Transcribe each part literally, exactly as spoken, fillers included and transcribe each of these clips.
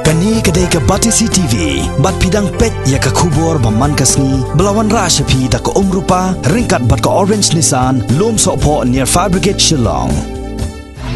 Kane ka dei ka Batesi T V, bad phi dang peit ïa ka khubor ba man ka sngi, ba la wanrah sha phi da ka Umrupa, ryngkat bad ka Orange Nissan, Lum Sohphoh near Fire Brigade Shillong.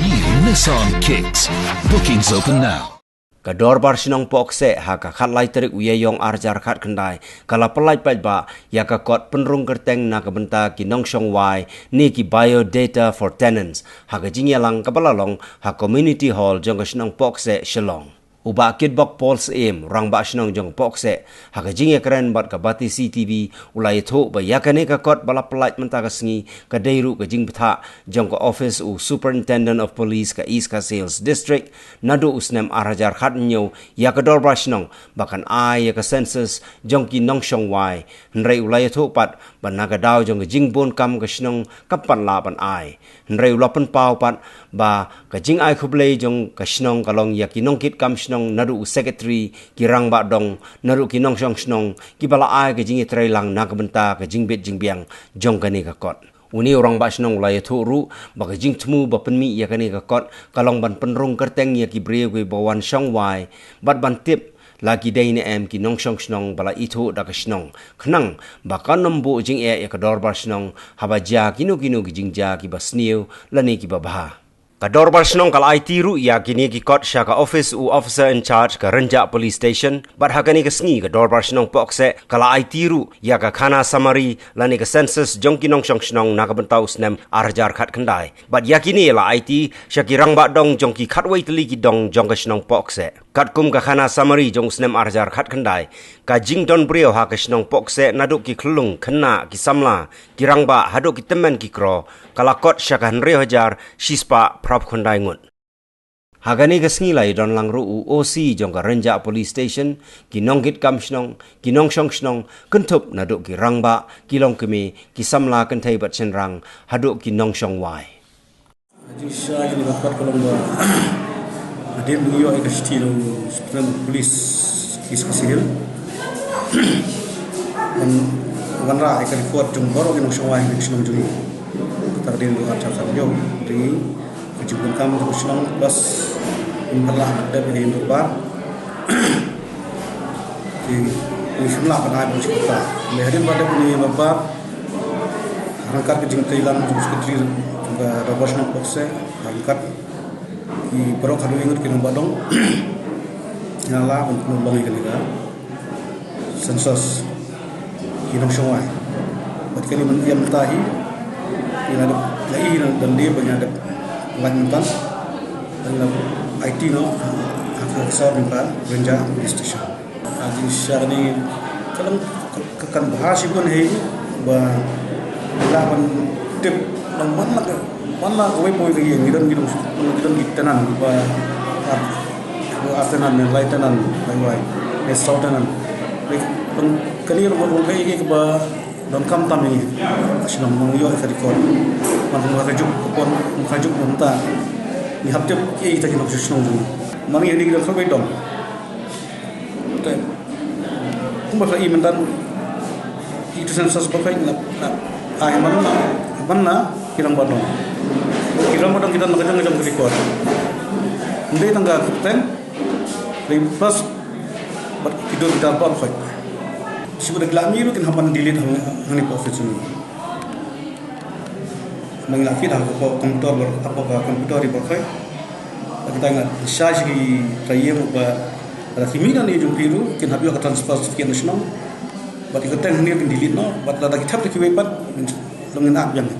New Nissan Kicks. Bookings open now. Ka Dorbar Shnong Pohkseh ha ka khatlai tarik u Ïaïong arhajar khatkhyndai, ka la pyllait paidbah ïa ka kot pynrung kyrteng na ka bynta ki nongshong wai ne ki biodata for tenants, ha ka jingïalang kaba la long ha Community Hall jong ka shnong Pohkseh, Shillong. U Bah Kitbok Paul Syiem, Rangbah Shnong jong ka Pohkseh, ha ka jingïakren bad ka Batesi T V, u la ïathuh ba ïa kane ka kot ba la pyllait mynta ka sngi, ka dei ruh ka jingbthah jong ka ophis u Superintendent of Police ka East Khasi Hills District, naduh u snem arhajar khathynñiew ïa ka Dorbar Shnong ba kan ai ïa ka census jong ki nongshong wai. Hynrei u la ïathuh pat ba na ka daw jong ka jingbun kam ka shnong kam pat lah ban ai. Hynrei u la pynpaw pat ba ka jingai khublei jong ka shnong ka long ïa ki nongkitkam shnong naduh u secretary, ki rangbah dong, naduh ki nongshong shnong, kiba la ai ka jingïatreilang na ka bynta ka jingbit jingbiang jong kane ka kot. Une u Rangbah Shnong u la ïathuh ruh ba ka jingthmu ba pynmih ïa kane ka kot ka long ban pynrung kyrteng ïa ki briew kiba wan shong wai, bad ban tip la ki dei ne em ki nongshong shnong ba la ithuh da ka shnong, khnang ba kan ym buh jingeh ïa ka Dorbar Shnong haba jia kino kino ki jingjia kiba sniew lane kiba bha. Ka Dorbar Shnong ka la aiti ruh ïa kine ki kot sha ka ophis u Officer in Charge ka Rynjah Police Station, bad ha kane ka sngi ka Dorbar Shnong Pohkseh ka la aiti ruh ïa ka khana samari lane ka census jong ki nongshong shnong na ka bynta u snem arhajar khatkhyndai. Bad ïa kine la aiti sha ki rangbah dong jong ki khatwei tylli ki dong jong ka shnong Pohkseh. Katkum ka khana samari jong u snem arhajar khatkhyndai, ka jingdon briew ha ka shnong Pohkseh naduh ki khyllung khynnah, ki samla, ki rangbah haduh ki tymmen ki kro, ka la kot sha ka hynriew hajar shispah phraphew khyndai ngut. Ha kane ka sngi la ïadon lang ruh u O C jong ka Rynjah Police Station, ki nongkitkam shnong, ki nongshong shnong, kynthup naduh ki rangbah, ki longkmie, ki samla kynthei bad shynrang, haduh ki nongshong wai. Jingshisha ïa kane ka kot ka long ba hadien ba ngi ïoh ïa ka shithi na u Superintendent of Police East Khasi Hills ban wanrah ïa ka record jong baroh ki nongshong wai ha ka shnong jong ngi. Kata ka dei ruh arhajar khathynñiew, dei ka jingdonkam jong ka shnong plus ngim pat lah ban dep ïa ka ïing dorbar. Te ngi shim lah ban ai ban sngewthuh. Lehse hadien ba dep ïa ka ïing dorbar, ryngkat ka jingtreilang jong u Secretary jong ka Dorbar Shnong Pohkseh, ryngkat ki baroh khatwei ngut ki rangbah dong, ngi la lah ban pynlong ïa kane ka census ki nongshong wai. Bad kane mynta hi, ngi la dep, la i na dang die ba ngi la dep lait mynta, dang la aiti noh ha ka sor jong ka Rynjah Police Station. Ka jingshisha kane ka long ka, ka kan bha shibun hi ba lah ban tip long man la ka, man la kawei pa kawei ka ïing, ngi don, ngi don, ngi don ki tenant ba ar, ba ar tenant ne lai tenant, lai wai ne saw tenant. Long kane long, long kaei kaei kaba donkam tam ïa ngi. Ka shnong, ma ngi ïoh ïa ka record, man ka juk ka pon, ka juk mynta ngi hap tip kiei kita ki nongshong shnong jong ngi. Ma ngi hangne ngi don khatwei dong. Te kumba ka i mynta, i tu census ba ka i na, na, ai man na, man na ki rangbah dong. Ki rangbah dong kita na ka jong ka jong ka record. Ym dei tang ka kyrteng, dei plus bad ki dur ki dar ba ka i. Shu da ki la mih ruh kin hap ban delete hang, hangne pa office ni. Nang la feed ha ka computer ba, ha ka computer ba ka i. Kita ngi la shai sha ki trai ïing ba lada ki mih na ne jong phi ruh kin hap ïoh ka transfer certificate na shnong. Bad ïa ka kyrteng hangne kin delete noh, bad lada ki thep da kiwei pat, long ngin ap biang.